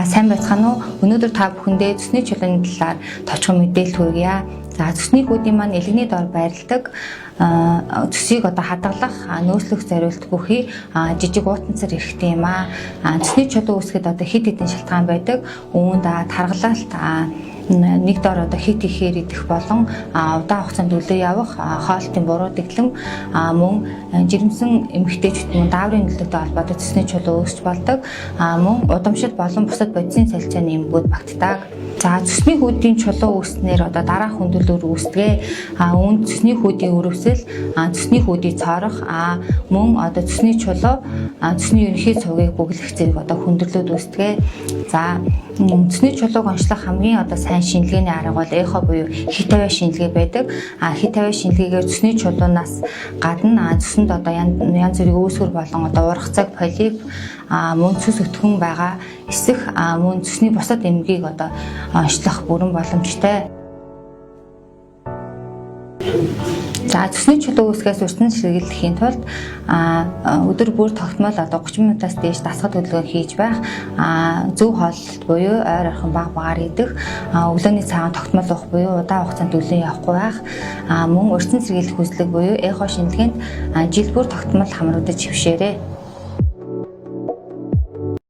Сайн байцгаана уу? Өнөөдөр та бүхэндээ цөсний чулууны талаар товчхон мэдээлэл хүргье. За, цөсний хүүдийн маань элэгний дор байрладаг цөсийг одоо хадгалах, нөөцлөх зориулт бүхий жижиг уутанцар эрхтэй юм аа. Цөсний чулуу үүсгэхэд одоо хэд хэдэн шалтгаан байдаг. Үүнд таргалалт, нэг дор одоо хит ихээр идэх болон удаан хугацаанд өлөө явах, хоолтын буруу дэглэм, мөн жирэмсэн эмэгтэйчүүд мөн дааврын нөлөөтэй холбоотой цөсний чулуу үүсч болдог. Мөн удамшил болон бусад бодисын солилцооны эмгүүд багтдаг. За, цөсний хүүдийн чулуу үүснээр одоо дараах хүндрэлүүд үүсдэг. Үүнд цөсний хүүдийн өрөвсөл, цөсний хүүдийн цоорох, мөн одоо цөсний чулуу, цөсний ерөнхий цугийг бөглөх зэрэг одоо хүндрэлүүд үүсдэг. За, цөсний чулууг онцлох хамгийн одоо сайн шинжилгээний арга бол эхо буюу хит тавиа шинжилгээ байдаг. Хит тавиа шинжилгээгээр цөсний чулуунаас гадна цөсөнд одоо янз бүрийн үүсвэр болон одоо ургацаг, полип, мөн цөс өтгөн байгаа эсэх, мөн цөсний бусад эмгэгийг одоо онцлох бүрэн боломжтой. За, цөсний чулуу үүсгээс урьдчилан сэргийлэхийн тулд өдөр бүр тогтмол одоо 30 минутаас дээш дасгал хөдөлгөөн хийж байх, зөв хооллолт буюу ойр орхон бага багаар идэх, өглөөний цагаан тогтмол уух буюу удаан хугацаанд өлөн явахгүй байх, мөн урьдчилан сэргийлэх үзлэг буюу эхо шинжилгээнд жил бүр тогтмол хамрагдаж хөвшөөрэй.